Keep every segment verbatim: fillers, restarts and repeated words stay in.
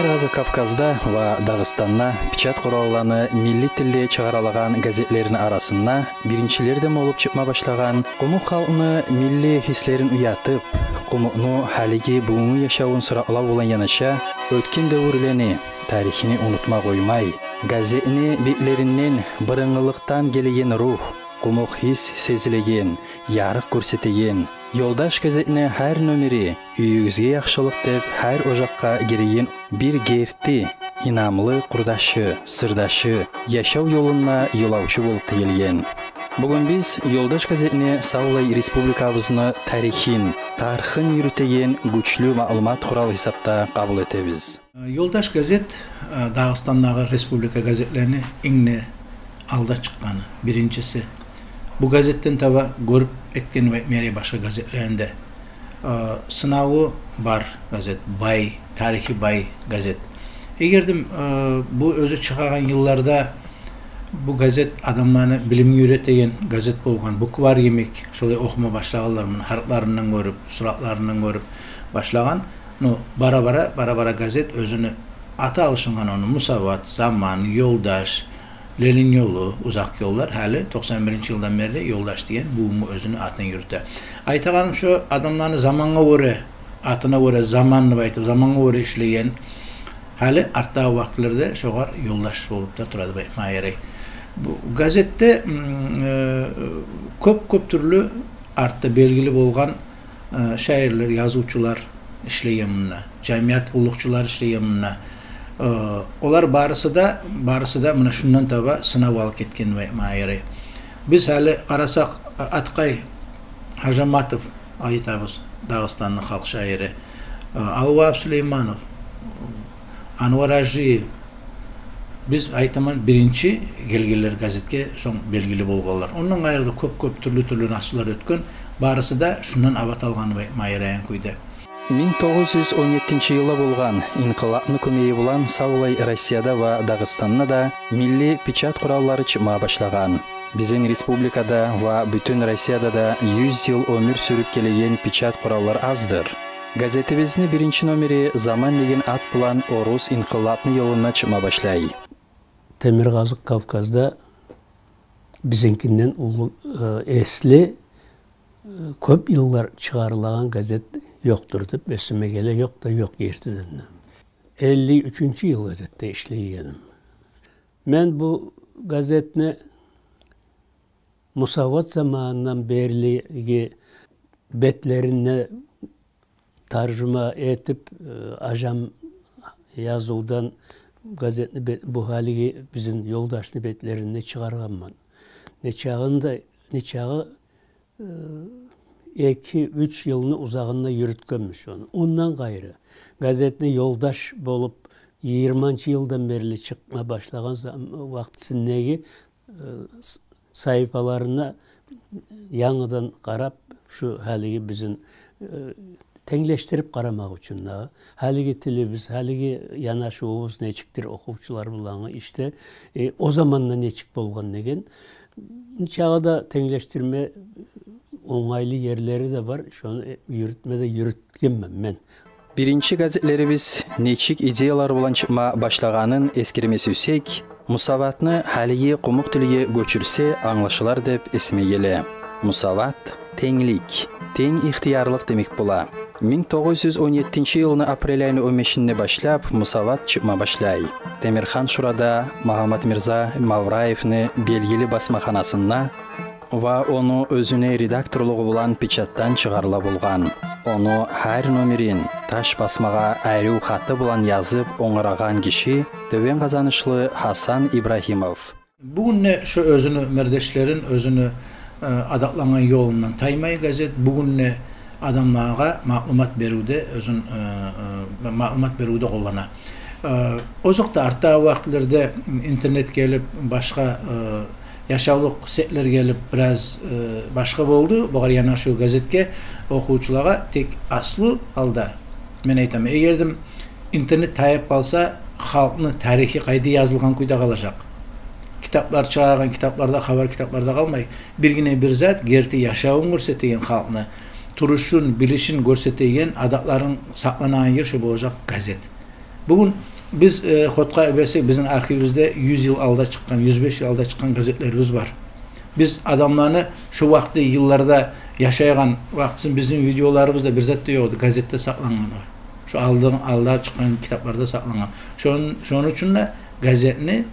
Къазакъ Кавказда ва Дагъыстанда печат къуралланы милли тилде чыгъарылагъан газетлерини арасында биринчилерден болуп чыкъма башлагъан, къумукъ халкъны милли гьислерин уятып, къумукъну гьалиги бугюнгю яшавун суратлав булан янаша, оьтген девюрлени, тарихини унутма къоймай, газетни бетлеринден бырынгылыкъдан гелеген ругь, къумукъ гьис сезилеген, ярыкъ гёрсетеген «Ёлдаш» газетни гьар номери «Уьюгюзге яхшылыкъ» деп, гьар ожакъгъа гиреген бир герти, инамлы къурдашы, сырдашы, яшав ёлунда ёлавчу болуп тигилген. Бугюн биз «Ёлдаш» газетни савлай республикабызны тарихин, тархын юрютеген гючлю маълумат къурал гьисапда къабул этебиз. «Ёлдаш» газет, э, Дагъыстандагъы республика газетлерини инг де алда чыкъгъаны, биринчиси. Бу газетден таба гёрюп этген ва этмейрей башгъа газетлеринде, э, сынаву бар газет, бай, тарихи бай газет. Эгер де, э, бу оьзю чыгъагъан йылларда бу газет адамланы билимге уьйретеген газет болгъан, букварь йимик, шолай охума башлагъанлар, муну гьарпларындан гёрюп, суратларындан гёрюп башлагъан. Ну, бара-бара, бара-бара газет оьзюню аты алышынгъан ону: «Мусават», «Заман», «Ёлдаш», «Ленин ёлу», «Узакъ ёллар», гьали токъсан биринчи йылдан берли «Ёлдаш» деген бугюнгю оьзюню атын юрюте. Айтагъаным шо, адамланы замангъа гёре, атына гёре «Заман» деп айтып, замангъа гёре ишлеген, гьали артдагъы вакътилерде шогъар ёлдаш болуп да тура деп айтма ярай. Бу газетде, м, э, кёп-кёп тюрлю артда белгили болгъан, э, шаирлер, язывчулар ишлеген мунда, жамият къуллукъчулар ишлеген мунда. Э, олар барысы да, барысы да муна шундан таба сынав алып гетген деп айтма ярай. Биз гьали къарасакъ, Аткъай Гьажаматов, айтабыз, Дагъыстанны халкъ шаири, э, Алвагьап Сулейманов, Анвар Гьажиев, биз, айтаман, биринчи гелгенлер газетге, сонг белгили болгъанлар. Ондан къайры да кёп-кёп тюрлю-тюрлю наслулар оьтген, барысы да шундан абат алгъаны ма-, майрайгъан кюйде. Минг тогъуз юз он еттинчи йылда болгъан инкъылапны кёмеги булан савлай Россияда ва Дагъыстанда да милли печат къураллары чыкъма башлагъан. Бизин республикада ва бютюн Россияда да юз йыл оьмюр сюрюп гелеген печат къураллар аздыр. Газетибизни биринчи номери «Заман» деген ат булан орус инкъылапны йылында чыкъма башлай. Темиркъазыкъ Кавказда бизинкинден уллу, э, эсли, э, кёп йыллар чыгъарылагъан газет ёкъдур деп эсиме геле, ёкъ да ёкъ гертиден де. Элли уьчюнчю йыл газетде ишлейгеним. Мен бу газетни «Мусават» заманындан берлиги бетлерине таржума этип, э, ажам язывдан газетни бе-, бу гьалиги бизин «Ёлдашны» бетлерине чыгъаргъанман. Нечагъын да, нечагъы, э, эки-уьч йылны узагъында юрютгенмен шону. Ондан къайры, газетни «Ёлдаш» болуп йигирманчы йылдан берли чыкъма башлагъан зам-, вакътисиндеги, э, с-, сагьифаларына янгыдан къарап, шу гьалиги бизин, э, тенглешдирип къарамакъ учун да, гьалиги тилибиз, гьалиги янашывубуз нечикдир охувчулар булангъы ишде, э, о заманда нечик болгъан деген, нечагъы да тенглешдирме онгайлы ерлери де бар. Шону, э, юрютме де юрютгенмен мен. Биринчи газетлерибиз нечик идеялар булан чыкъма башлагъанын эсгерме сюйсек, «Мусаватны» гьалиги къумукъ тилге гёчюрсе, англашылар деп эсиме геле. «Мусават» — тенглик, тенг ихтиярлыкъ демек бола. Минг тогъуз юз он еттинчи йылны апрель айны он бешинде башлап, «Мусават» чыкъма башлай. Темирхан-Шурада Магьамматмирза Мавраевни белгили басмаханасында ва ону оьзюню редакторлугъу булан печатдан чыгъарыла болгъан. Ону гьар номерин таш басмагъа арив хаты булан язып онгарагъан гиши тёбен къазанышлы Гьасан Ибрагьимов. Бугюн де шо оьзюню мердешлерин, оьзюню, э, адатлангъан ёлундан таймай газет, бугюн де адамлагъа маълумат беривде оьзюн, э, э, маълумат беривде къоллана. Э, озокъда, артдагъы вакътилерде интернет гелип, башгъа, э, яшавлукъ сетлер гелип, бираз, э, башгъа болду бугъар янашыв газетге охувчулагъа. Тек аслу гьалда мен айтаман, эгер де интернет тайып къалса, халкъны тарихи къайда язылгъан кюйде къалажакъ? Китаплар чыгъаргъан, китапларда, хабар китапларда къалмай, биргине бир зат, герти яшавун гёрсетеген халкъны, турушун, билишин гёрсетеген, адатларын сакъланагъан ер шо болажакъ газет. Бугюн Биз, э, хотгъа берсек, бизин архивибизде юз йыл алда чыкъгъан, юз беш йыл алда чыкъгъан газетлерибиз бар. Биз адамланы шо вакъти йылларда яшайгъан вакътисин бизин видеоларыбызда бир зат да ёкъ эди, газетде сакълангъан о. Шо алдын, алда чыкъгъан китапларда сакълангъан. Шон-, шону учун да газетни,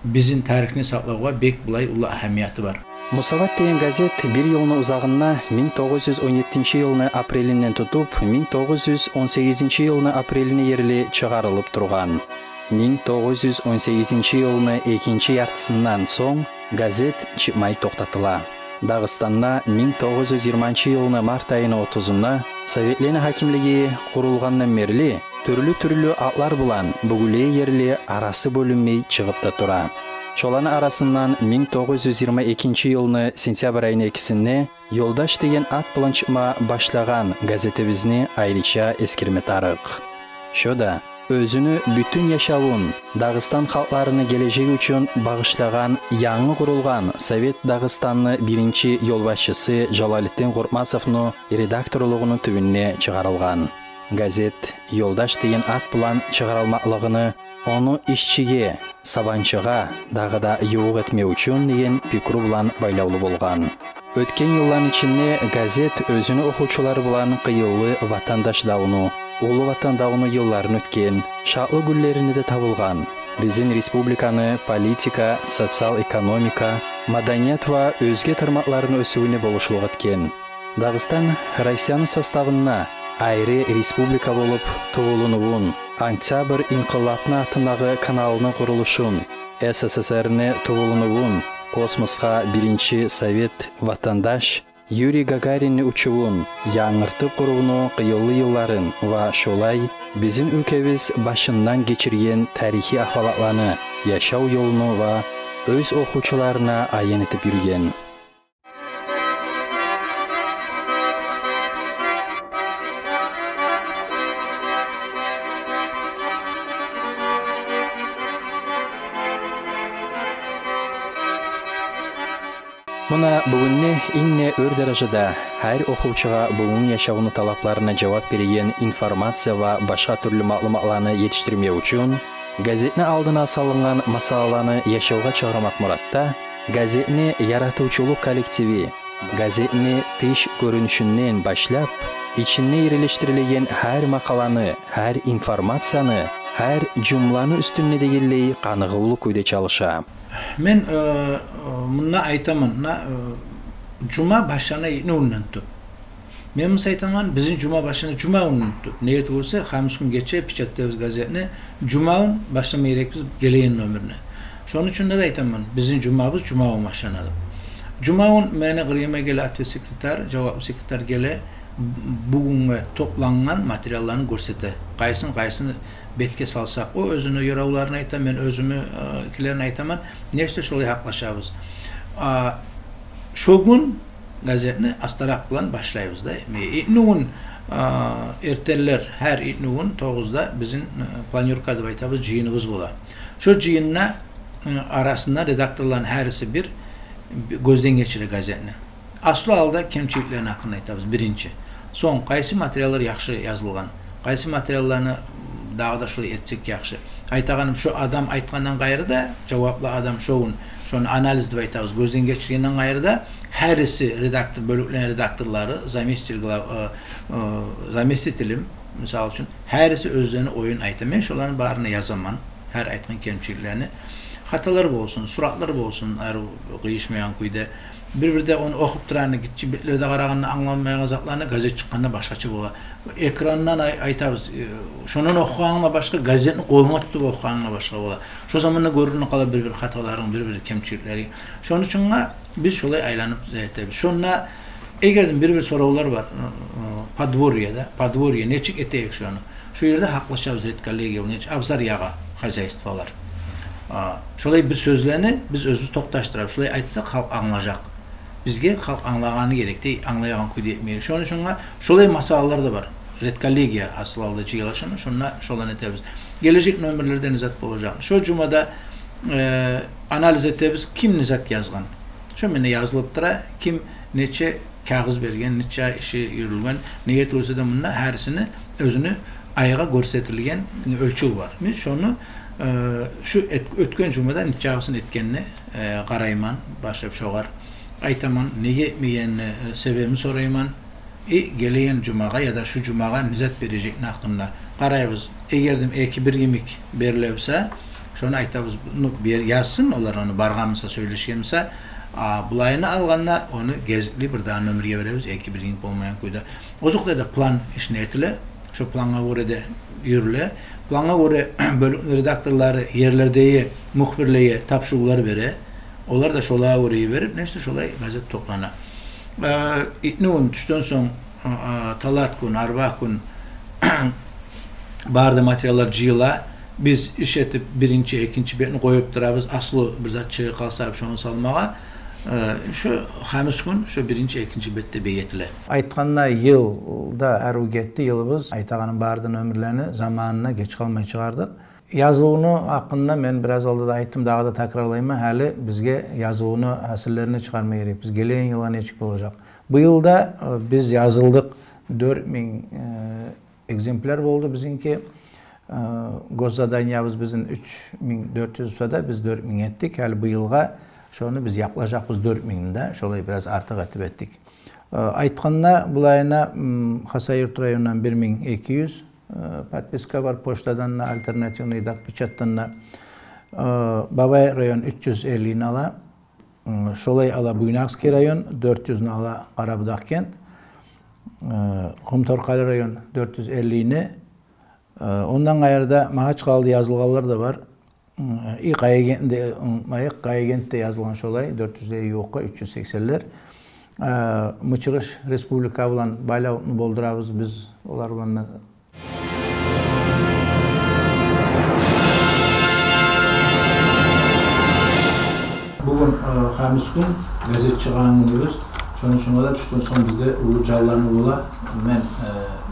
бизин тарихни сакълавгъа бек булай уллу агьамияты бар. «Мусават» деген газет бир йылны узагъында, минг тогъуз юз он еттинчи йылны апрелинден тутуп, минг тогъуз юз он сегизинчи йылны апрелине ерли чыгъарылып тургъан. Минг тогъуз юз он сегизинчи йылны экинчи яртысындан сонг газет чыкъмай токътатыла. Дагъыстанда минг тогъуз юз йигирманчы йылны март айыны отузунда Советлени гьакимлиги къурулгъандан берли тюрлю-тюрлю атлар булан бугюнге ерли арасы бёлюнмей чыгъып да тура. Шоланы арасындан минг тогъуз юз йигирма экинчи йылны сентябрь айыны экисинде «Ёлдаш» деген ат булан чыкъма башлагъан газетибизни айрыча эсгерме тарыкъ. Шо да оьзюню бютюн яшавун Дагъыстан халкъларыны гележеги учун багъышлагъан янгы къурулгъан Совет Дагъыстанны биринчи ёлбашчысы Жалалитдин Къоркъмасовну редакторлугъуну тюбюнде чыгъарылгъан. Газет «Ёлдаш» деген ат булан чыгъарылмакълыгъыны ону ишчиге, сабанчыгъа дагъы да ювукъ этмек учун деген пикру булан байлавлу болгъан. Оьтген йылланы ичинде газет оьзюню охувчулары булан къыйынлы ватандаш давну, Уллу Ватан давну йылларын оьтген, шатлы гюнлеринде де табулгъан. Бизин республиканы политика, социал-экономика, маданият ва оьзге тармакъларыны оьсювюне болушлукъ этген. Дагъыстан Россияны составында айры республика болуп тувулунувун, Октябрь инкъылапны атындагъы каналны къурулушун, СССР-ни тувулунувун, космосгъа биринчи совет ватандаш Юрий Гагаринни учувун, янгыртып къурувну къыйынлы йылларын ва шолай бизин уьлкебиз башындан гечирген тарихи агьвалатланы, яшав ёлуну ва оьз охувчуларына аян этип юрюген. Муна бугюн де инг де оьр даражада гьар охувчугъа бугюн яшавну талапларына жавап береген информация ва башгъа тюрлю маълуматланы етишдирмек учун газетни алдына салынгъан масъалаланы яшавгъа чыгъармакъ муратда газетни яратывчулукъ коллективи газетни тыш гёрюнюшюнден башлап, ичинде еринлешдирилеген гьар макъаланы, гьар информацияны, гьар жумланы уьстюнде дегенлей къаныгъывлу кюйде чалыша. Мен, э, э, мунда айтаман, муна, э, жума башлана итнигюнден тутуп. Мен мисал айтаман, бизин жума башлана жумагюнден тутуп. Неге тюгюл эсе, хамис гюн гече печатлайбыз газетни, жумагюн башлама герекбиз гелеген номерни. Шону учун да айтаман, бизин жумабыз жумагюн башлана деп. Жумагюн мени къырыйыма геле ответ секретарь, жаваплы секретарь геле, бу-, бугюнге топлангъан материалланы гёрсете. Къайсын, къайсын бетге салсакъ, о оьзюню ёравларын айта, мен оьзюмню, э, килерин айтаман. Нечик де шолай гьакълашабыз. А, шо гюн газетни астаракъ булан башлайбыз да. Итнигюн, а, эртенлер, гьар итнигюн тогъузда бизин, э, планёрка деп айтабыз, жыйыныбыз бола. Шо жыйында, э, арасында редакторланы гьариси бир гёзден гечире газетни. Аслу гьалда кемчиликлерин гьакъында айтабыз, биринчи. Сонг, къайсы материаллар яхшы язылгъан, къайсы материалланы, м, дагъы да шулай этсек яхшы. Айтагъаным, шо адам айтгъандан къайры да, жаваплы адам шо гюн, шону анализ деп айтабыз, гёзден гечиргенден къайры да, гьариси редактор, бёлюклени редакторлары, заместитель глав-, э, э, заместителим, мисал учун, гьариси оьзлени оюн айта. Мен шоланы барын да язаман, гьар айтгъан кемчиликлени. Хаталар болсун, суратлар болсун, арив къыйышмайгъан кюйде. Бир-бирде ону охуп турагъанда, гиччи бетлерде къарагъанда англанмайгъан затланы газет чыкъгъанда башгъача бола. Экрандан ай-, айтабыз, э, шондан охугъанынг да башгъа, газетни къолунга тутуп охугъанынг да башгъа бола. Шо заманда гёрюнюп къала бир-бир хаталарынг, бир-бир кемчиликлеринг. Шону учун да биз шолай айланып этебиз. Шонда эгер де бир-бир соравлар бар, э, подворье да, подворье, нечик этейик шону? Шо ерде гьакълашабыз, редколлегия, нечик абзар ягъа хозяйстволар. А, шолай бир сёзлени биз оьзюбюз токъташдырабыз. Шолай айтсакъ, халкъ англажакъ. Бизге халкъ англагъаны герек дей, англайгъан кюйде этмейик. Шону учун да шолай масъалалар да бар. Редколлегия асыл гьалда жыйылышына, шонда шоланы этебиз. Гележек номерлерде не зат болажакъ? Шо жумада, э, анализ этебиз, ким не зат язгъан. Шо менде язылып тура, ким нече кагъыз берген, нече иши юрюлген, неге тюгюл эсе де мунда гьарисини оьзюню айгъа гёрсетилген оьлчев бар. Мен шону, э, шу эт-, оьтген жумада нечагъысын этгенине, э, къарайман, башлап шогъар айтаман, неге этмегенине, э, себебин сорайман. И гелеген жумагъа яда шу жумагъа не зат бережекни гьакъында къарайбыз. Эгер де эки бир йимик бериле буса, шону айтабыз, ну, бер, язсын олар, ону баргъан буса, сёйлешген буса, а булайын алгъанда, ону гезикли бир дагъы номерге беребиз, эки бир йимик болмайгъан кюйде. Озокъда да план ишни этиле. Шо плангъа гёре де юрюле. Плангъа гёре бёлюкню редакторлары ерлердеги мухбирлеге тапшурувлар бере. Олар да шолагъа гёре йиберип, нечик шолай газет топлана. Э, итнигюн тюшден сонг, э, э, талат гюн, арбагюн бары да материаллар жыйыла. Биз иш этип, биринчи, экинчи бетни къоюп турабыз. Аслу бир зат чыгъып къалса, шону салмагъа. Э, шо хамис гюн шо биринчи, экинчи бетде бегетиле. Айтгъанда, йыл да арив гетди, йылыбыз. Айтагъаным, бары да номерлени заманына геч къалмай чыгъардыкъ. Язылывну гьакъында мен бираз алда да айттым, дагъы да такрарлайман. Гьали бизге язылывну гьасиллерин чыгъарма герек. Биз гелеген йылгъа нечик болажакъ? Бу йылда, э, биз язылдыкъ, дёрт минг, э, экземпляр болду бизинки. Э, госзаданиябыз бизин уьч минг дёрт юз буса да, биз дёрт минг этдик. Гьали бу йылгъа шону биз якълажакъбыз, дёрт мингни де, шолай бираз артыкъ этип этдик. Э, айтгъанда, булайына, м, Хасавюрт районундан бир минг эки юз, э, подписка бар, почтадан да, альтернативный дагъы печатдан да. Э, Бабай район уьч юз эллини ала, м, шолай ала Буйнакский район, дёрт юзню ала Къарабудагъгент, э, Къумторкъали район дёрт юз эллини, э, ондан къайры да Магьачкъалада язылгъанлар да бар. М, и Къаягентни де, м, айыкъ, Къаягентде язылгъан шолай, дёрт юзге ювукъгъа, уьч юз сексенлер. Э, Мычыгъыш республика булан байлавлукъну болдурабыз биз олар булан да. Бугюн, э, хамис гюн, газет чыгъагъан гюнюбюз. Шону учун да тюшден сонг бизде уллу жанланывлар. Мен, э,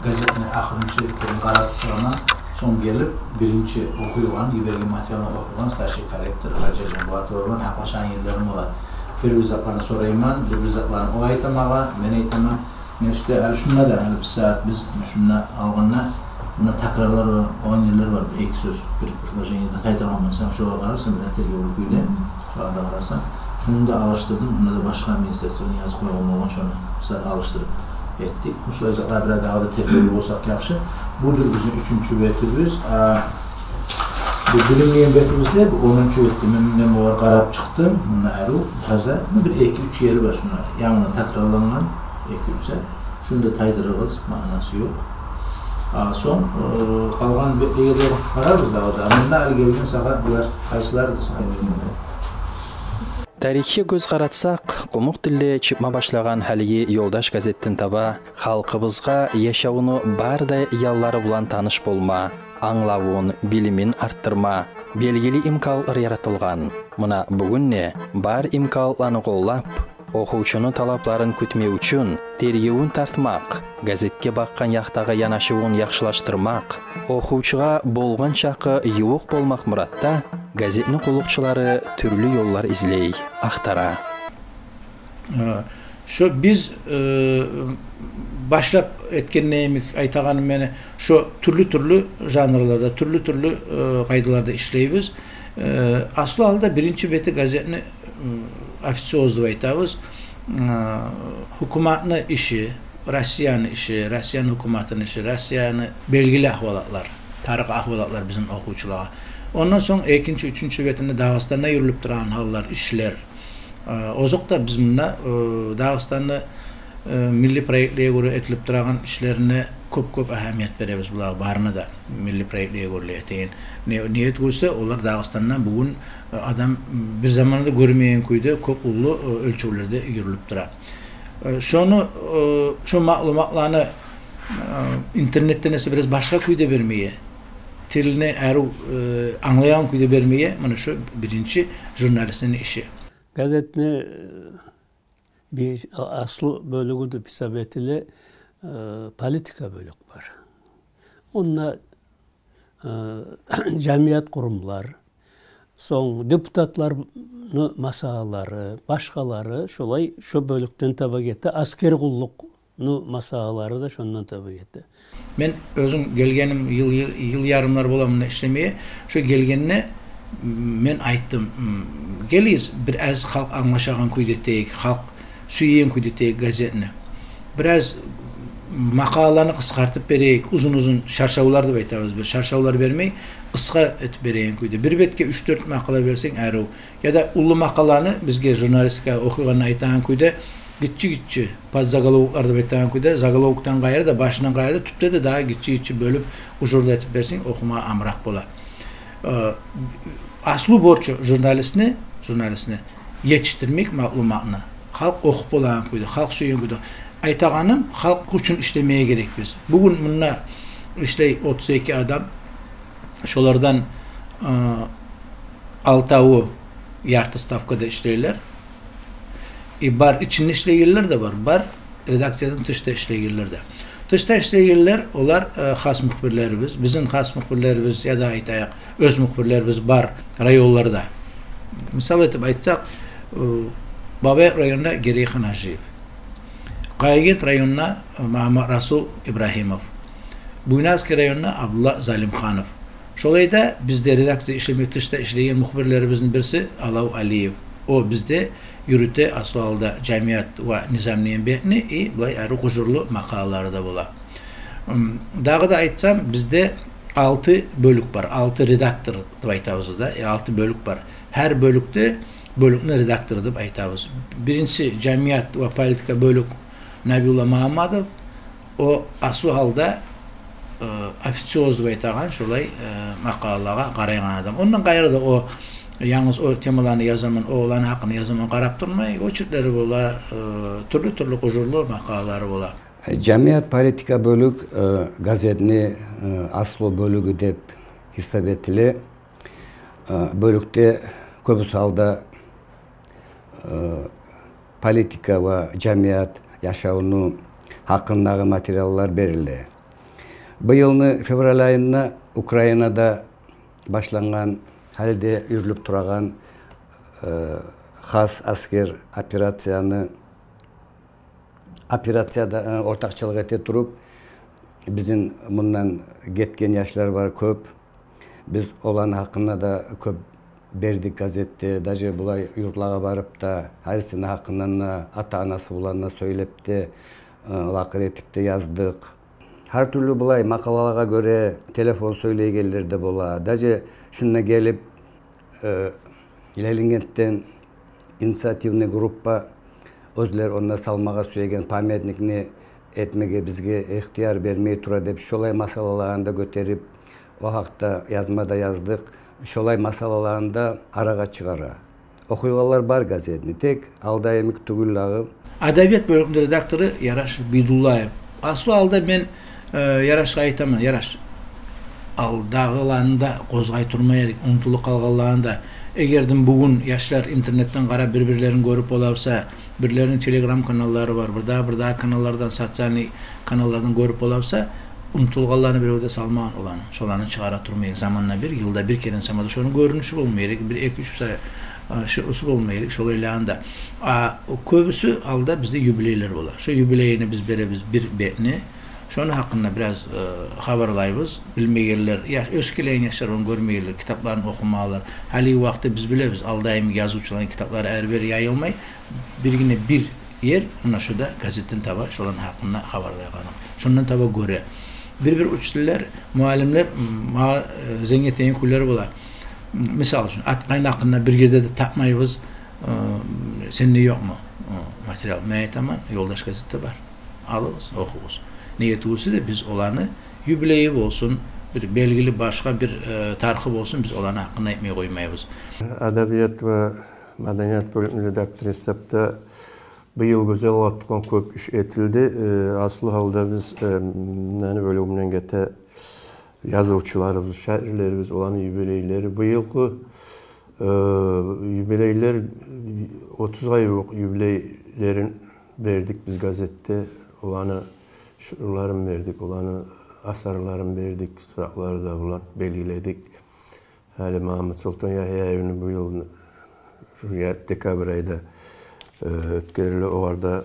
газетни ахырынчы гюн къарап чыгъагъан, сонг гелип, биринчи охуйгъан, йиберген материалны охуйгъан старший корректор Гьажи Жамбулатов булан гьакълашагъан ерлерим бола. Бир-бир затланы сорайман, бир-бир затланы о айта магъа, мен айтаман. Нечик де, гьали шунда да, гьали бир сагьат биз шунда алгъанда, мунда такрарлар бар, огъан ерлер бар, бир-эки сёз, бир предложениеде тайдыргъан болсанг, шогъар къарарсан, бир тергевлю кюйде, шогъар да къарарсан. Шуну да алышдырдым, мунда да башгъа министерствону язып къойгъан болгъан, шону бир сагьат алышдырып этдик. Шулай затлар бираз дагъы да тергевлю болсакъ яхшы. Будур бизин уьчюнчю бетибиз. А, бу билинмейген бетибиз де, бу онунчу бетди. Мен, мен булар къарап чыкъдым. Мунда арив, таза. Бу бир эки-уьч ери бар шунда. Янгыдан такрарлангъан эки-уьч зат. Шуну да тайдырыгъыз, маънасы ёкъ. А, сонг, э, къалгъан бетлеге де къарарбыз дагъы да. Мунда гьали гелген сагъа булар къайсылардыр сагъа гелгенлер? Тарихге гёз къаратсакъ, къумукъ тилде чыкъма башлагъан гьалиги «Ёлдаш» газетден таба халкъыбызгъа яшавну бары да янлары булан таныш болма, англавун, билимин артдырма белгили имканлыкълар яратылгъан. Муна бугюн де бар имканлыкъланы къоллап, охувчуну талапларын кютмек учун тергевюн тартмакъ, газетге бакъгъан якъдагъы янашывун яхшылашдырмакъ, охувчугъа болгъан чакъы ювукъ болмакъ муратда газетни къуллукъчулары тюрлю ёллар излей, ахтара. Э, шо биз, э, башлап этгенде йимик айтагъаным мени, шо тюрлю-тюрлю жанрларда, тюрлю-тюрлю, э, къайдаларда ишлейбиз. Э, аслу гьалда биринчи бети газетни, м, официоз деп айтабыз. Э, гьукуматны иши, Россияны иши, Россияны гьукуматыны иши, Россияны белгили агьвалатлар, тарыкъ агьвалатлар бизин охувчулагъа. Ондан сонг экинчи, уьчюнчю бетинде Дагъыстанда юрюлюп турагъан гьаллар, ишлер. Э, озокъда, биз мунда, э, Дагъыстанны, э, милли проектлеге гёре этилип турагъан ишлерине кёп-кёп агьамият беребиз, булагъа барына да, милли проектлеге гёре этеген. Не, неге тюгюл де, олар Дагъыстанда бугюн, э, адам бир заманда гёрмеген кюйде кёп уллу, э, оьлчевлерде юрюлюп тура. Э, шону, э, шо маълуматланы, э, интернетден эсе бираз башгъа кюйде бермеге, тилни арив, э, англайгъан кюйде бермеге, муна шо биринчи журналистни иши. Газетни, э, бир, а-, аслу бёлюгю деп гьисап этиле, э, политика бёлюк бар. Онда, э, жамият къурумлар, сонг депутатланы масъалалары, башгъалары, шолай шо бёлюкден таба гете, аскер къуллукъ Ну, масъалалары да шондан таба гете. Мен оьзюм гелгеним йыл, йыл, йыл ярымлар бола мунда ишлемеге. Шо гелгенде мен айтдым: «М, гелигиз, бираз халкъ англашагъан кюйде этейик, халкъ сюеген кюйде этейик газетни. Бираз макъалаланы къысгъартып берейик, узун-узун шаршавлар деп айтабыз, бир шаршавлар бермей, къысгъа этип береген кюйде. Бир бетге уьч-дёрт макъала берсенг арив. Яда уллу макъаланы, бизге журналистика охуйгъанда айтагъан кюйде, гиччи-гиччи подзаголовоклар деп айтагъан кюйде, заголовокдан къайры да, башындан къайры да, тюпде де дагъы гиччи-гиччи бёлюп, ужурлу этип берсенг, охумагъа амракъ бола». Э, аслу борчу журналистни, журналистни етишдирмек маълуматны халкъ охуп болагъан кюйде, халкъ сюеген кюйде. Айтагъаным, халкъ учун ишлемеге герекбиз. Бугюн мунда ишлей отуз эки адам. Шолардан, э, алтаву ярты ставкада ишлейлер. И бар ичинде ишлейгенлер де бар, бар редакциядан тышда ишлейгенлер де. Тышда ишлейгенлер, олар, э, хас мухбирлерибиз, бизин хас мухбирлерибиз, яда айтайыкъ, оьз мухбирлерибиз бар районларда. Мисал этип айтсакъ, э, Бабаюрт районда Герейхан Гьажиев, Къаягент районда, э, Магьамматрасул Ибрагьимов, Буйнакский районда Абдулла Залимханов. Шолай да бизде редакцияда ишлемек, тышда ишлейген мухбирлерибизни бириси Алав Алиев. О бизде юрюте аслу гьалда «Жамият ва низам» деген бетни, и булай арив къужурлу макъалалары да бола. М, дагъы да айтсам, бизде алты бёлюк бар, алты редактор деп айтабыз да, э, алты бёлюк бар. Гьар бёлюкде, бёлюкню редактору деп айтабыз. Биринчиси жамият ва политика бёлюк, Набиулла Магьаммадов. О аслу гьалда, э, официоз деп айтагъан шолай, э, макъалалагъа къарайгъан адам. Ондан къайры да о янгыз о темаланы язаман, оланы гьакъында язаман къарап турмай, очерклери бола, э, тюрлю-тюрлю къужурлу макъалалары бола. Жамият политика бёлюк, э, газетни, э, аслу бёлюгю деп гьисап этиле. Э, бёлюкде кёбюсю гьалда, э, политика ва жамият яшавуну гьакъындагъы материаллар бериле. Быйылны февраль айында Украинада башлангъан, гьали де юрюлюп турагъан, э, хас аскер операцияны, операцияда, э, ортакъчылыкъ эте туруп, бизин мундан гетген яшлар бар кёп. Биз оланы гьакъында да кёп бердик газетде. Даже булай юртлагъа барып да, гьарисини гьакъындан да, ата-анасы булан да сёйлеп де, э, лакъыр этип де яздыкъ. Гьар тюрлю булай макъалалагъа гёре телефон сёйлейгенлер де бола. Даже шунда гелип, э, Ленингентден инициативный группа, оьзлер онда салмагъа сюеген памятникни этмеге бизге ихтияр бермей тура деп, шолай масъалаланы да гётерип, о гьакъда язма да яздыкъ. Шолай масъалаланы да арагъа чыгъара. Охуйгъанлар бар газетни, тек алда йимик тюгюл дагъы. Адабият бёлюкню редактору Яраш Бийдуллаев. Аслу гьалда мен, э, Ярашгъа айтаман: «Яраш, алдагъыланы да къозгъай турма герек, унутулуп къалгъанланы да. Эгер де бугюн яшлар интернетден къарап бир-бирлерин гёрюп бола буса, бирлерини телеграм-каналлары бар, бирдагъы, бирдагъы каналлардан, социальный каналлардан гёрюп бола буса, унутулгъанланы бирев де салмагъан оланы. Шоланы чыгъара турма герек заманда бир, йылда бир керен сама да шону гёрюнюшю болма герек, бир, эки, уьч буса, э, шо-, усу болма герек, шолайланы да». А кёбюсю гьалда бизде юбилейлер бола. Шо юбилейни биз беребиз бир бетни. Шону гьакъында бираз, э, хабарлайбыз. Билмегенлер, я, оьсюп гелеген яшлар ону гёрмегенлер, китапларын охумагъанлар. Гьалиги вакътиде биз билебиз, алда йимик язывчуланы китаплары гьар бир ерге яйылмай. Биргине бир ер, муна шу да газетден таба шоланы гьакъында хабарлайгъаны. Шондан таба гёре. Бир-бир учительлер, муаллимлер, м, магъа, э, зенг этеген кюйлер бола. М, мисал учун, Аткъайны гьакъында бир ерде де тапмайбыз, э, сенде ёкъму, э, материал? Мен айтаман, «Ёлдаш» газетде бар. Алыгъыз, охугъуз. Неге тюгюл де биз оланы юбилейи болсун, бир белгили башгъа бир, э, тарихи болсун, биз оланы гьакъында айтмай къоймайбыз. Адабият ва маданият бёлюкню редактору гьисапда быйыл гёз алгъа тутгъан кёп иш этилди. Э, аслу гьалда биз, э, мени бёлюгюмден гете язывчуларыбыз, шаирлерибиз, оланы юбилейлери. Быйылгъы, э, юбилейлер, отузгъа ювукъ юбилейлерин бердик биз газетде. Оланы шиъруларын бердик, оланы асарларын бердик, суратлары да булан белгиледик. Гьали Магьаммат-Солтан Ягьияевни быйыл шу я-, декабрь айда, э, оьтгериле, огъар да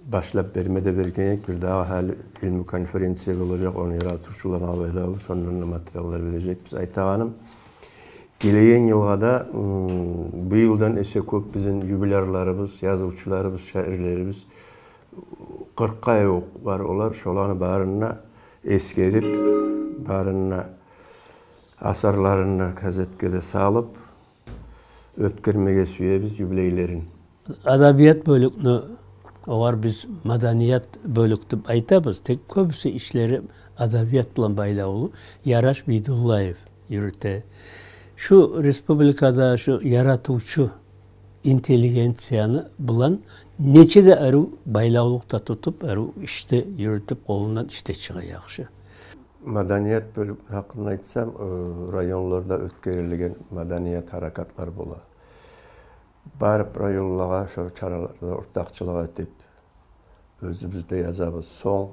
Башлап берме де берген эдик, бирдагъы гьали илму конференция болажакъ, ону яратывчуларына байлавлу, шондан да материаллар бережекбиз. Айтагъаным, гелеген йылгъа да, м, бу йылдан эсе кёп бизин юбилярларыбыз, язывчуларыбыз, шаирлерибиз, къыркъгъа ювукъ бар олар, шоланы барын да эсгерип, барын да асарларын да газетге де салып, оьтгермеге сюебиз юбилейлерин. Адабият бёлюкню, огъар биз маданият бёлюк деп айтабыз, тек кёбюсю ишлери адабият булан байлавлу, Яраш Бийдуллаев юрюте. Шу республикада шу яратывчу интеллигенцияны булан нече де арив байлавлукъда тутуп, арив ишде юрютюп, къолундан иш де чыгъа яхшы. Маданият бёлюкню гьакъында айтсам, э, районларда оьтгерилген маданият гьаракатлар бола. Барып районлагъа шо чараларда ортакъчылыкъ этип, оьзюбюз де язабыз. Сонг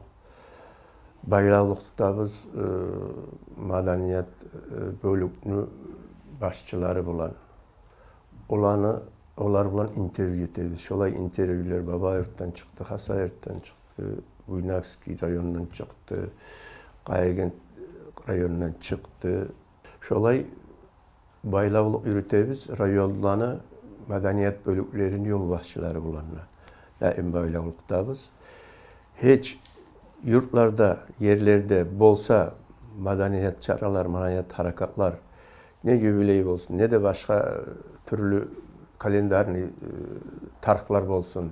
байлавлукъ тутабыз, э, маданият, э, бёлюкню башчылары булан. Оланы, олар булан интервью этебиз. Шолай интервьюлар Бабаюртдан чыкъды, Хасавюртдан чыкъды, Буйнакский райондан чыкъды, Къаягент райондан чыкъды. Шолай байлавлукъ юрютебиз районланы маданият бёлюклерини ёлбашчылары булан да. Даим байлавлукъдабыз. Гьеч юртларда, ерлерде болса маданият чаралар, маданият гьаракатлар, не юбилей болсун, не де башгъа, э, тюрлю календарный, э, тарыкълар болсун,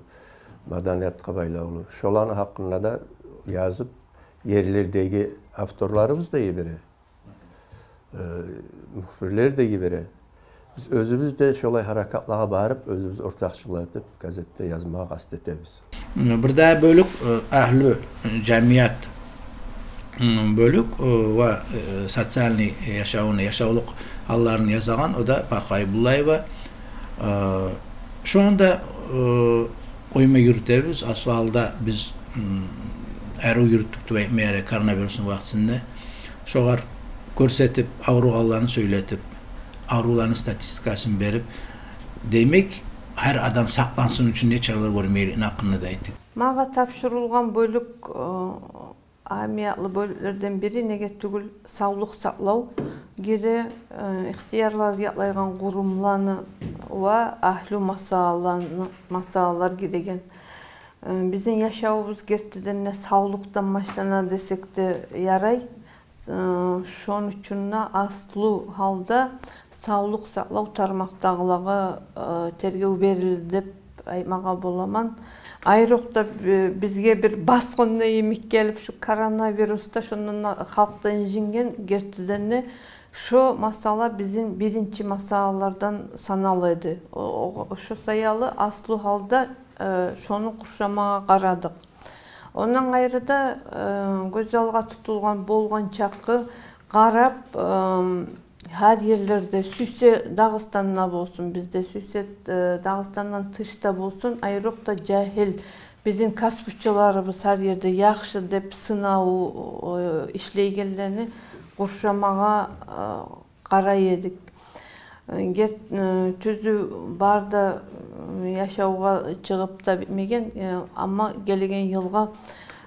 маданиятгъа байлавлу. Шоланы гьакъында да язып, ерлердеги авторларыбыз да йибере, э, мухбирлер де йибере. Биз оьзюбюз де шолай гьаракатлагъа барып, оьзюбюз ортакъчылыкъ этип, газетде язмагъа къаст этебиз. Бирдагъы бёлюк, э, агьлю, э, жамият, м, бёлюк, э, ва, э, социальный яшавуну, яшавлукъ гьалларын язагъан, о да Пахва Айбуллаева. Э, шону да, э, уьйме юрютебиз. Аслу гьалда биз, м, арив юрютдюк деп айтма ярай коронавирусну вакътисинде. Шогъар гёрсетип, авругъанланы сёйлетип, аврувланы статистикасын берип, демек, гьар адам сакълансын учун не чаралар гёрмеге герекни гьакъында да айтдыкъ. Магъа тапшурулгъан бёлюк, э, агьамиятлы бёлюклерден бири, неге тюгюл, савлукъ сакълав гире, э, ихтиярлар якълайгъан къурумланы ва агьлю масъалаланы, масъалалар гиреген. Э, бизин яшавубуз гертиден де савлукъдан башлана десек де ярай. Э, шону учун да аслу гьалда савлукъ сакълав тармакъдагъылагъа, э, тергев берилди деп айтмагъа боламан. Айрокъда би-, бизге бир басгъын йимик гелип, шу коронавирусда шондан да халкъ да инжинген, гертиден де шо масъала бизин биринчи масъалалардан санала эди. О, о, шо саялы аслу гьалда, э, шону къуршамагъа къарадыкъ. Ондан къайры да, э, гёз алгъа тутулгъан болгъан чакъы къарап, э, гьар ерлерде, сюйсе Дагъыстанда болсун, бизде, сюйсе, э, Дагъыстандан тышда болсун, айрокъда жагьил, бизин касбучуларыбыз гьар ерде яхшы деп сынав, э, ишлейгенлени къуршамагъа, э, къарай эдик. Э, гер-, э, тюзю, бары да, э, яшавгъа чыгъып да битмеген, э, амма гелеген йылгъа,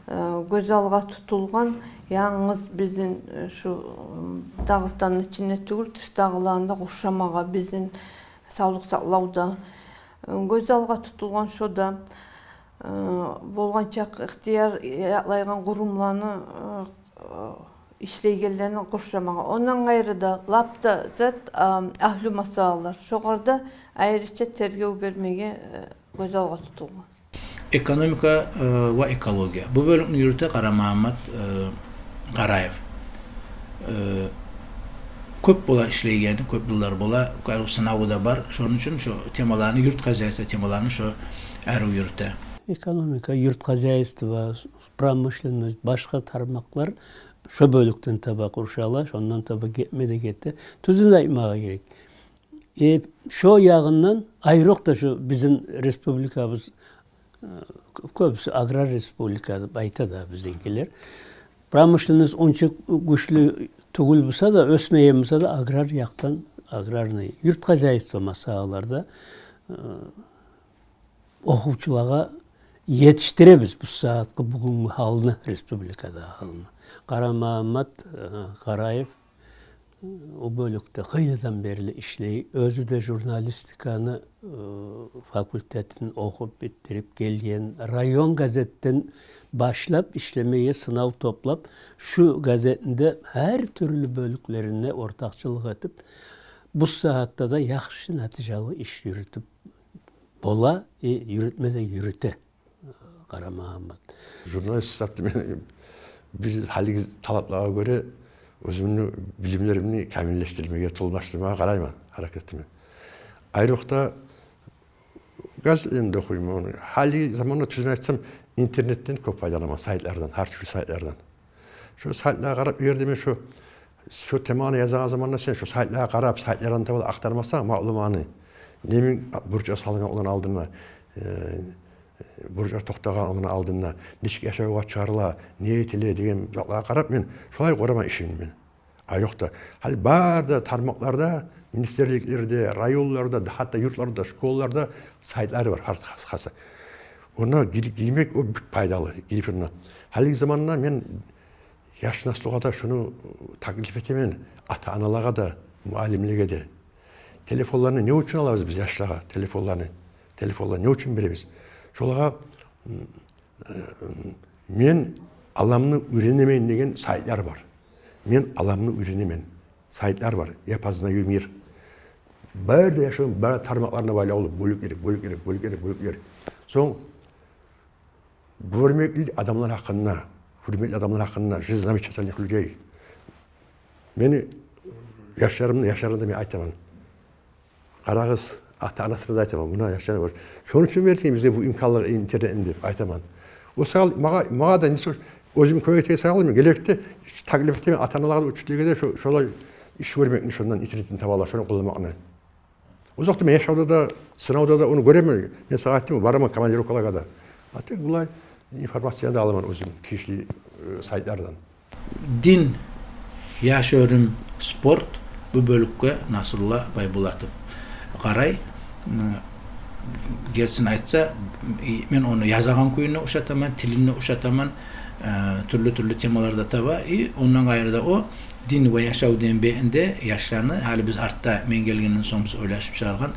э, гёз алгъа тутулгъан, янгыз бизин, э, шу, м, Дагъыстанны ичинде тюгюл, тышдагъыланы да къуршамагъа бизин савлукъ сакълавда, э, гёз алгъа тутулгъан шо да, э, болгъан чакъы ихтияр якълайгъан къурумланы, э, э, ишлейгенлени къуршамагъа. Ондан къайры да лап да зат, а, агьлю масъалалар. Шогъар да айрыча тергев бермеге, э, гёз алгъа тутулгъан. Экономика, э, ва экология. Бу бёлюкню юрюте Къарамагьаммат, э, Къараев. Э, кёп бола ишлейгени, кёп йыллар бола, арив сынаву да бар. Шону учун шо темаланы, юрт хозяйство темаланы шо арив юрюте. Экономика, юрт хозяйство, промышленность, башгъа тармакълар шо бёлюкден таба къуршала, шондан таба гетме де гете. Тюзюн айтмагъа герек. Э, шо ягъындан айрокъда шо бизин республикабыз, э, кё-, кёбюсю аграр республика деп айта да бизинкилер. Промышленность онча гючлю тюгюл буса да, оьсмеген буса да, аграр якъдан, аграрный, юрт хозяйство масъалаларда, э, охувчулагъа етишдиребиз бу сагьатгъа бугюнгю гьалны, республикадагъы гьалны. Къарамагьаммат, э, Къараев, э, о бёлюкде хыйлыдан берли ишлей. Оьзю де журналистиканы, э, факультетин охуп битдирип гелген. Район газетден башлап ишлемеге, сынав топлап, шу газетни де гьар тюрлю бёлюклерине ортакъчылыкъ этип, бу сагьатда да яхшы натижалы иш юрютюп бола, э, юрютме де юрюте Къарамагьаммат. Журналист гьисапда мен бир гьалиги талаплагъа гёре оьзюмню билимлеримни камиллешдирмеге, толумлашдырмагъа къарайман гьаракатымны. Айрокъда газетлени де охуйман. Гьалиги заманда, тюзюн айтсам, интернетден кёп пайдаланаман, сайтлардан, гьар тюрлю сайтлардан. Шо сайтлагъа къарап, эгер де мен шо, шо теманы язагъан заманда сен шо сайтлагъа къарап, сайтлардан таба да ахтармасанг маълуматны, немен бурчлар салынгъан оланы алдына, э, бурчлар токътагъан оланы алдына, нечик яшавгъа чыгъарыла, не этиле деген затлагъа къарап, мен шолай къураман ишимни мен. Айрокъда гьали бары да тармакъларда, министерликлерде, районларда, гьатта юртларда, школаларда сайтлары бар, гьар хас-, хаса. Онда гир-, гирмек о бек пайдалы, гирип онда. Гьалиги заманда мен яш наслугъа да шуну таклиф этемен, ата-аналагъа да, муаллимлеге де. Телефонланы не учун алабыз биз яшлагъа? Телефонланы, телефонланы не учун беребиз? Шолагъа, м, э, м, «Мен аламны уьйренемен» деген сайтлар бар. «Мен аламны уьйренемен» сайтлар бар. «Я познаю мир». Бары да яшавну бары тармакъларына байлавлу. Бёлюк герек, бёлюк герек, бёлюк герек, бёлюк герек. Сонг гёрмекли адамлар гьакъында, гьюрметли адамлар гьакъында, жизнь замечательных людей. Мени яшларымны, яшларына да мен айтаман. Къарагъыз, ата-анасына да айтаман. Муна яшларына гёр. Шону учун бердинг бизге бу имканлыкъ, интернетни деп айтаман. О саялы магъа, магъа да не сор-, оьзюм кёмек этеген саялы мен гележекде таклиф этемен ата-аналагъа да, учительлеге де шо-, шолай иш гёрмекни, шондан интернетни табалар, шону къолланмакъны. Озокъда, мен яшавда да, сынавда да ону гёремен. Мен сагъа айтдым, бараман командировкалагъа да. А тек булай информацияны да аламан оьзюм тийишли, э, сайтлардан. Дин, яш-оьрюм, спорт — бу бёлюкге Насрулла Байбулатов къарай. М, гертисин айтса, и, мен ону язагъан кююне ушатаман, тилине ушатаман, э, тюрлю-тюрлю темаларда таба. И ондан къайры да о дин ва яшав деген бетинде яшланы, гьали биз артда, мен гелгенден сонг биз ойлашып чыгъаргъан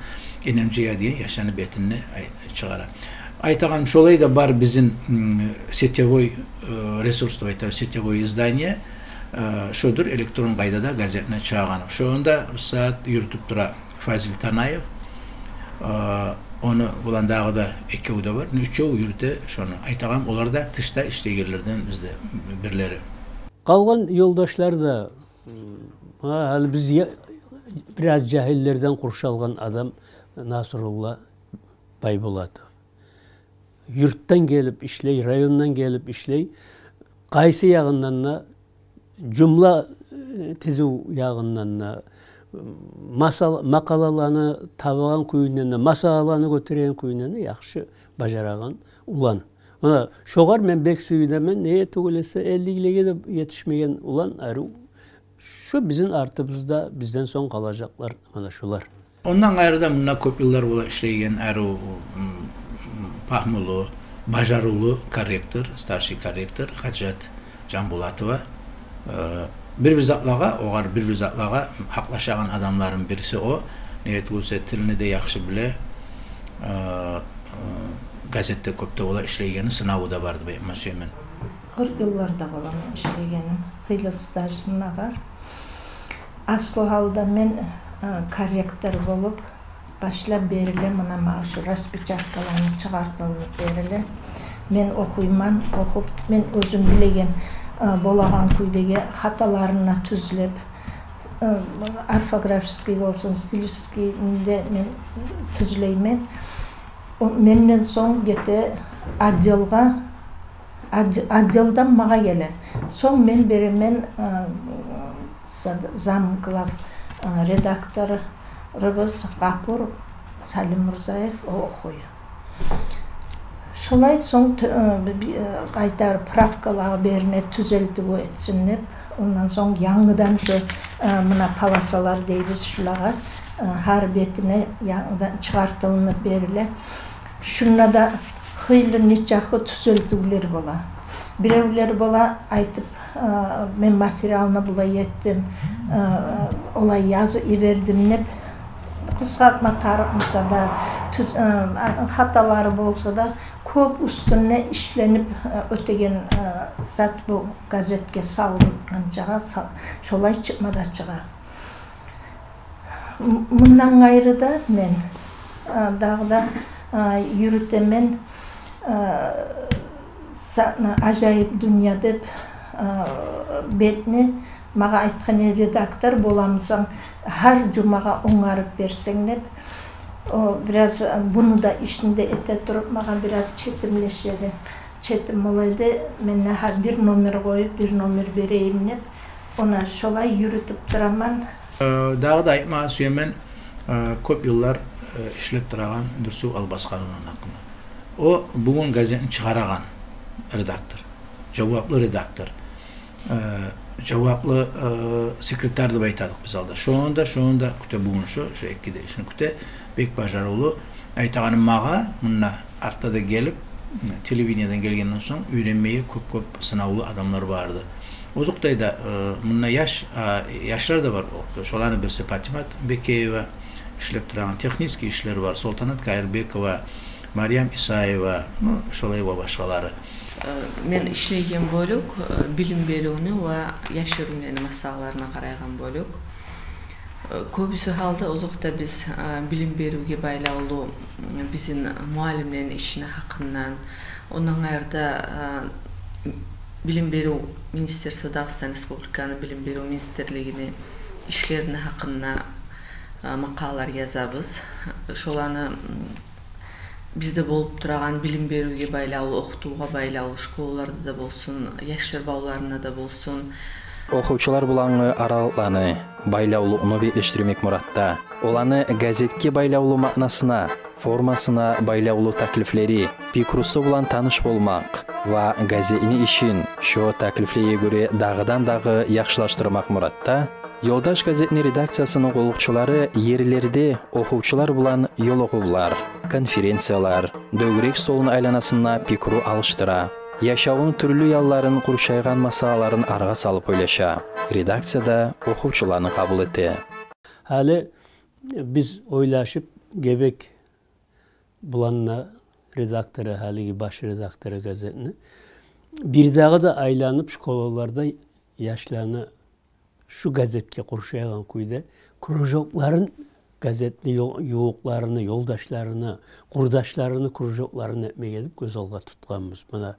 «Энемжая» деген яшланы бетинде ай-, чыгъара. Айтагъаным, шолай да бар бизин, м, сетевой, э, ресурс деп айтабыз, сетевой издание, э, шодур, электрон къайдада газетни чыгъаргъаны. Шону да бу сагьат юрютюп тура Фазил Танаев, э, ону булан дагъы да экев де бар, уьчев юрюте шону. Айтагъаным, олар да тышда ишлейгенлерден бизде бирлери. Къалгъан ёлдашлар да, м, гьа, гьали биз я-, бираз жагьиллерден къуршалгъан адам Насрулла Байбулатов. Юртдан гелип ишлей, райондан гелип ишлей. Къайсы ягъындан да, жумла, э, тизив ягъындан да, масал-, макъалаланы табагъан кююнден де, масалаланы гётереген кююнден де яхшы бажарагъан улан. Муна шогъар мен бек сююнемен, неге тюгюл эсе эллилеге де етишмеген улан арив. Шу бизин артыбызда, бизден сонг къалажакълар муна шулар. Ондан къайры да мунда кёп йыллар бола ишлейген арив, м, пагьмулу, бажарывлу корректор, старший корректор Гьажат Жамбулатова. Э, бир-бир затлагъа, огъар бир-бир затлагъа гьакълашагъан адамланы бириси о. Неге тюгюл эсе тилни де яхшы биле, э, э, газетде кёп де бола ишлейгени, сынаву да бар деп айтма сюемен. Къыркъ йылларда бола мен ишлейгеним. Хыйлы стажым да бар. Аслу гьалда мен, э, корректор болуп башлап бериле, муна магъа шу распечаткаланы чыгъартылып бериле. Мен охуйман, охуп, мен оьзюм билеген, э, болагъан кюйдеги хаталарын тюзлеп, э, орфографический болсун, стилистический де мен тюзлеймен. О, менден сонг гете отделге, отде-, отделден магъа геле. Сонг мен беремен, э, зам-, замглав, э, редакторубуз Гъапур Салиммурзаев, о охуй. Шолай сонг тё-, э, би-, э, къайтарып правкалагъа берине тюзелтив этсин деп, ондан сонг янгыдан шу, э, муна полосалар дейбиз шулагъа, э, гьар бетине янгыдан чыгъартылынып бериле. Шунда да Къыйлы нечакъы тюзелтивлер бола. Биревлер бола айтып, э, мен материалны булай этдим, э, олай язып йибердим деп, къысгъартма тарыкъ буса да, тюз-, э, хаталары болса да, кёп уьстюнде ишленип, э, оьтеген, э, зат бу газетге салынгъанчагъа, са-, шолай чыкъма да чыгъа. М-, мундан къайры да мен, э, дагъы да, э, юрютемен, э, са-, «Ажайып дюнья» деп, э, бетни. Магъа айтгъан эди редактор: «Боламысан, гьар жумагъа онгарып берсенг», — деп. О, бираз, э, буну да ишин де эте туруп, магъа бираз четимлеше эди. Четим бола эди, мен де гьа бир номер къоюп, бир номер берейим деп, она шолай юрютюп тураман. Э, дагъы да айтмагъа сюемен, э, кёп йыллар, э, ишлеп турагъан Дюрсюв Албасхановну гьакъында. О бугюн газетни чыгъарагъан редактор, жаваплы редактор, э, жаваплы, э, секретарь деп айтадыкъ биз алда. Шону да, шону да кюте бугюн, шо, шо эки де ишни кюте, бек бажарывлу. Айтагъаным, магъа мунда артда да гелип, телевидениеден гелгенден сонг уьйренмеге кёп-кёп сынавлу адамлар барды. Озокъда да, э, мунда яш, а, яшлар да бар. Шоланы бириси Патимат Бекеева, ишлеп турагъан, технический ишлер бар, Солтанат Кайырбекова, Мариям Исаева, ну, шолай ва башгъалары. Э, мен ишлейген бёлюк, э, билим беривню ва яш оьрюмлени масъалаларына къарайгъан бёлюк. Э, кёбюсю гьалда, озокъда, биз, э, билим беривге байлавлу, м, бизин муаллимлени ишини гьакъындан, ондан къайры да, э, билим берив министерства, Дагъыстан Республиканы билим берив министерлигини ишлерини гьакъында, э, макъалалар язабыз. Шоланы, м, бизде болуп турагъан билим беривге байлавлу, охутувгъа байлавлу, школаларда да болсун, яшлар бавларында да болсун. Охувчулар булангъы аралыкъланы, байлавлукъну беклешдирмек муратда, оланы газетге байлавлу маънасына, формасына байлавлу таклифлери, пикрусу булан таныш болмакъ ва газетни ишин шо таклифлеге гёре дагъыдан-дагъы яхшылашдырмакъ муратда, «Ёлдаш» газетни редакциясыны къуллукъчулары ерлерде охувчулар булан ёлугъувлар, конференциялар, дёгерек столну айланасында пикру алышдыра, яшавну тюрлю янларын къуршайгъан масъалаларын аргъа салып ойлаша, редакцияда охувчуланы къабул эте. Гьали биз ойлашып, Гебек булан да, редактору, гьалиги баш редактору газетни, бирдагъы да айланып школаларда яшланы шу газетге къуршайгъан кюйде кружокларын, газетни ю-, ювукъларыны, ёлдашларыны, къурдашларыны кружокларын этмеге деп гёз алгъа тутгъанбыз. Муна,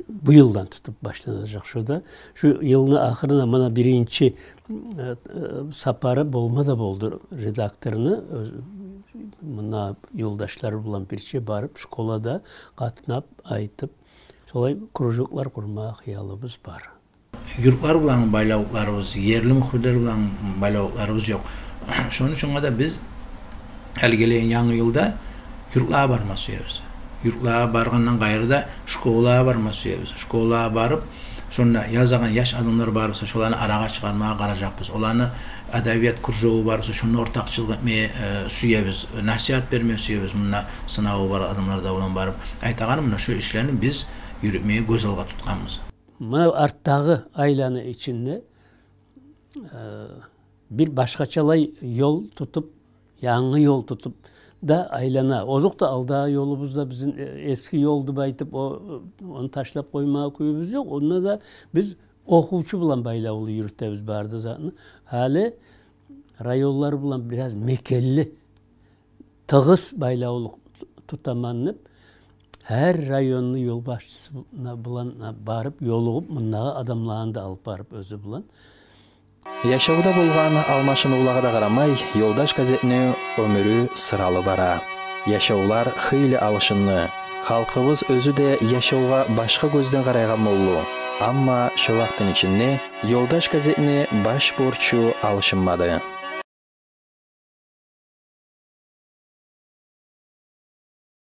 бу йылдан тутуп башланажакъ шо да. Шу йылны ахырына муна биринчи, э, э, сапары болма да болду редакторну. Оьз-, муна ёлдашлары булан бирче барып, школада къатнап, айтып, шолай кружоклар къурма хыялыбыз бар. Юртлар булан байлавлукъларыбыз, ерли мухбирлер булан байлавлукъларыбыз ёкъ. Шону учун да биз гьали гелеген янгы йылда юртлагъа барма сюебиз. Юртлагъа баргъандан къайры да школагъа барма сюебиз. Школагъа барып, шонда язагъан яш адамлар бар буса, шоланы арагъа чыгъармагъа къаражакъбыз. Оланы адабият кружогу бар буса, шонда ортакъчылыкъ этме, э, сюебиз. Насигьат берме сюебиз. Мунда сынаву бар адамлар да булан барып. Айтагъаным, муна шу ишлени биз юрютмеге гёз алгъа тутгъанбыз. Муна артдагъы айланы ичинде, э, бир башгъачалай ёл тутуп, янгы ёл тутуп да айлана. Озокъда, алдагъы ёлубуз да бизин, э, эски ёл деп айтып, о, ону ташлап къоймагъа кююбюз ёкъ. Онда да биз охувчу булан байлавлу юрютебиз бары да затны. Гьали районлар булан бираз мекенли, тыгъыс байлавлукъ тутаман деп, гьар районну ёлбашчысы булан барып ёлугъуп, мундагъы адамланы да алып барып оьзю булан. Яшавда болгъан алмашынывлагъа да къарамай, «Ёлдаш» газетни оьмюрю сыралы бара. Яшавлар хыйлы алышынды. Халкъыбыз оьзю де яшавгъа башгъа гёзден къарайгъан болду. Амма шо вакътини ичинде «Ёлдаш» газетни баш борчу алышынмады.